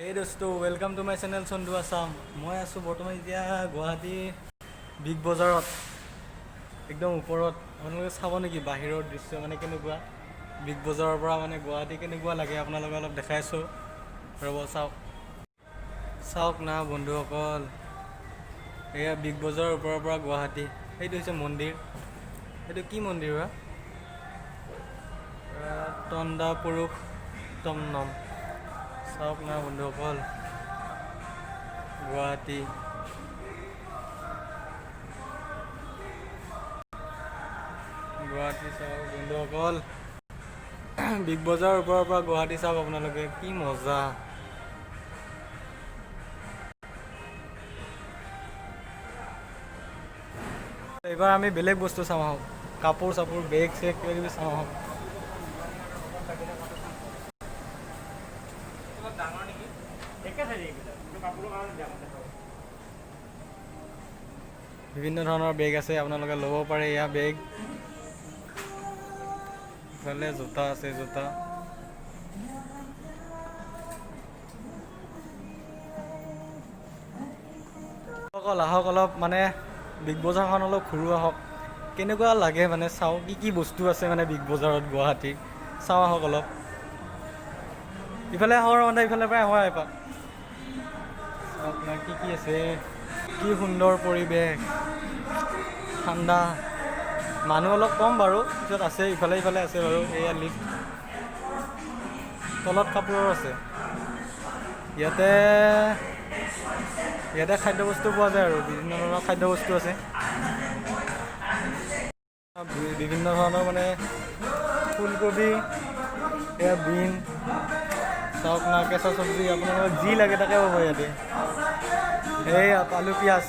এই দোস্ত, welcome to my channel Chandu Assam. মই আছোঁ বৰ্তমান এতিয়া গুৱাহাটী বিগ বজাৰত, একদম ওপৰত। আপোনালোকে চাব নেকি বাহিৰৰ দৃশ্য, মানে কেনেকুৱা বিগ বজাৰৰ পৰা মানে গুৱাহাটী কেনেকুৱা লাগে, আপোনালোকে অলপ দেখাই আছোঁ। ৰ'ব, চাওক চাওক না বন্ধুসকল, এয়া বিগ বজাৰৰ ওপৰৰ পৰা গুৱাহাটী। সেইটো হৈছে মন্দিৰ। সেইটো কি মন্দিৰ বা? তন্দা পুৰুষ তম নম। চাওক না বন্ধুসকল, গুৱাহাটী। গুৱাহাটী চাওক বন্ধুসকল, বিগ বজাৰৰ ওপৰৰ পৰা গুৱাহাটী চাওক আপোনালোকে, কি মজা। এইবাৰ আমি বেলেগ বস্তু চাওঁ আহক, কাপোৰ চাপোৰ, বেগ চেগ কিবা কিবি চাওঁ আহক। অলপ ডাঙৰ নেকি? একে চাইজ এইকেইটা। এইটো কাপোৰৰ কাৰণে দিয়া মানে। বিভিন্ন ধৰণৰ বেগ আছে, আপোনালোকে ল'ব পাৰে। এয়া বেগ, ইফালে জোতা আছে, জোতা। অকল আহক, অলপ মানে বিগ বজাৰখন অলপ ঘূৰো আহক, কেনেকুৱা লাগে মানে চাওঁ, কি কি বস্তু আছে মানে বিগ বজাৰত গুৱাহাটীৰ, চাওঁ আহক অলপ। ইফালে আহক, মানে ইফালে পৰাই আহোঁ এপাক। চাওক না কি কি আছে, কি সুন্দৰ পৰিৱেশ, ঠাণ্ডা, মানুহ অলপ কম বাৰু, পিছত আছে ইফালে ইফালে আছে বাৰু। এয়া লিফ্ট, তলত কাপোৰৰ আছে। ইয়াতে ইয়াতে খাদ্য বস্তু পোৱা যায় আৰু বিভিন্ন ধৰণৰ খাদ্য বস্তু আছে, বিভিন্ন ধৰণৰ মানে ফুলকবি, এয়া বিন, চাওক না, কেঁচা চব্জি, আপোনালোকক যি লাগে তাকে পাব ইয়াতে। এইয়া আলু, পিঁয়াজ।